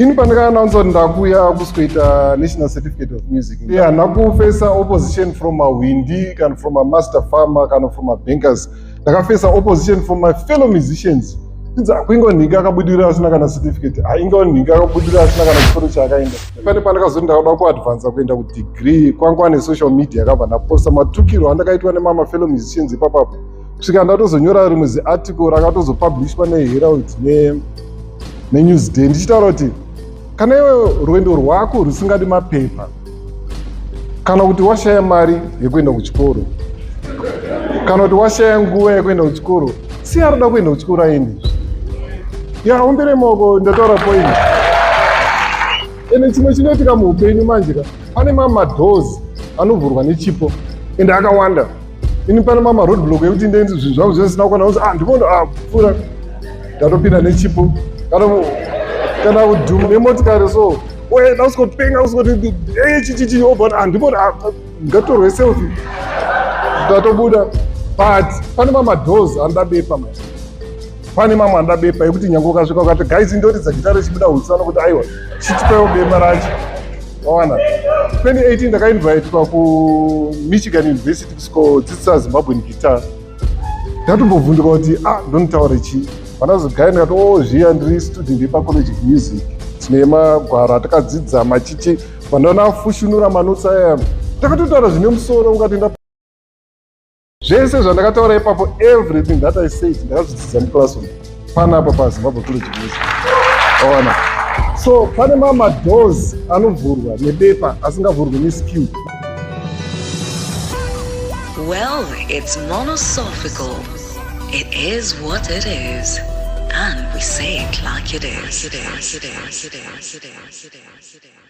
Ini pandakaannounce kuti ndakuya kuzoita National Certificate of Music, handina kufesa opposition from mahwindi kana from a master farmer kana from mabankers. Ndakafesa opposition from my fellow musicians. Inzi kuinga nhingi akabudirira asina kana certificate, ainga nhingi akabudirira asina kana chikoro chaakaenda. Pane pandakazoti ndakada kuadvansa kuenda kudegree, kwanga nesocial media, akabva ndaposta matukirwo andakaitwa nemama fellow musicians ipapapo, kusvika ndatozonyora rimwe ziarticle rakatozopublishwa neHerald neNewsDay, ndichitaura kuti kana iwe rwendo rwako rusingadi mapepa, kana kuti washaya mari yekuenda kuchikoro, kana kuti washaya nguva yekuenda kuchikoro, si arikuda kuenda kuchikoro aende. Yaombere maoko, ndataura point. Ende chimwe chinoitika muupenyu manje ka, pane mamadoors anovhurwa nechipo, ende akawanda. Ini pane mama roadblock ekuti ndenzi zvinhu zvangu zvisina kukwana kuti, ah, ndikondo, ah, pfuura, ndatopinda nechipo. Kana kudhuma nemotikari so, oye, ndausikopenga usikoti chichichi, obva ah, ndibona, ah, ngatorwe selfie, ndatobuda. But pane mamadoors anoda bepa manje, pane mamwe anoda bepa ekuti nyange ukasvika ukati, "Guys, ndoridza gitare," chibuda utsano kuti, "Aiwa, chitipaiwo bepa racho." Wawana 2018 ndakainvitwa kuMichigan University kusikodzidzisa Zimbabwean guitar. Ndatombovhunduka kuti, ah, ndonotaura chii? Vandazogaya ndikati, o oh, zviya, ndiri student yepaCollege of Music, tine magwaro atakadzidza machichi. Vandanafushunura manotes aya, ndakatotaura zvine musoro. Ungati zvese zvandakataura ipapo, everything that I said, ndakazvidzidza muclassroom panapa paZimbabwe College of Music. Waona, so pane mamadoors anovhurwa nebepa asingavhurwi neskill. Well, it's monosophical. It is what it is. And we say it like it is. It is. It is. It is. It is. It is.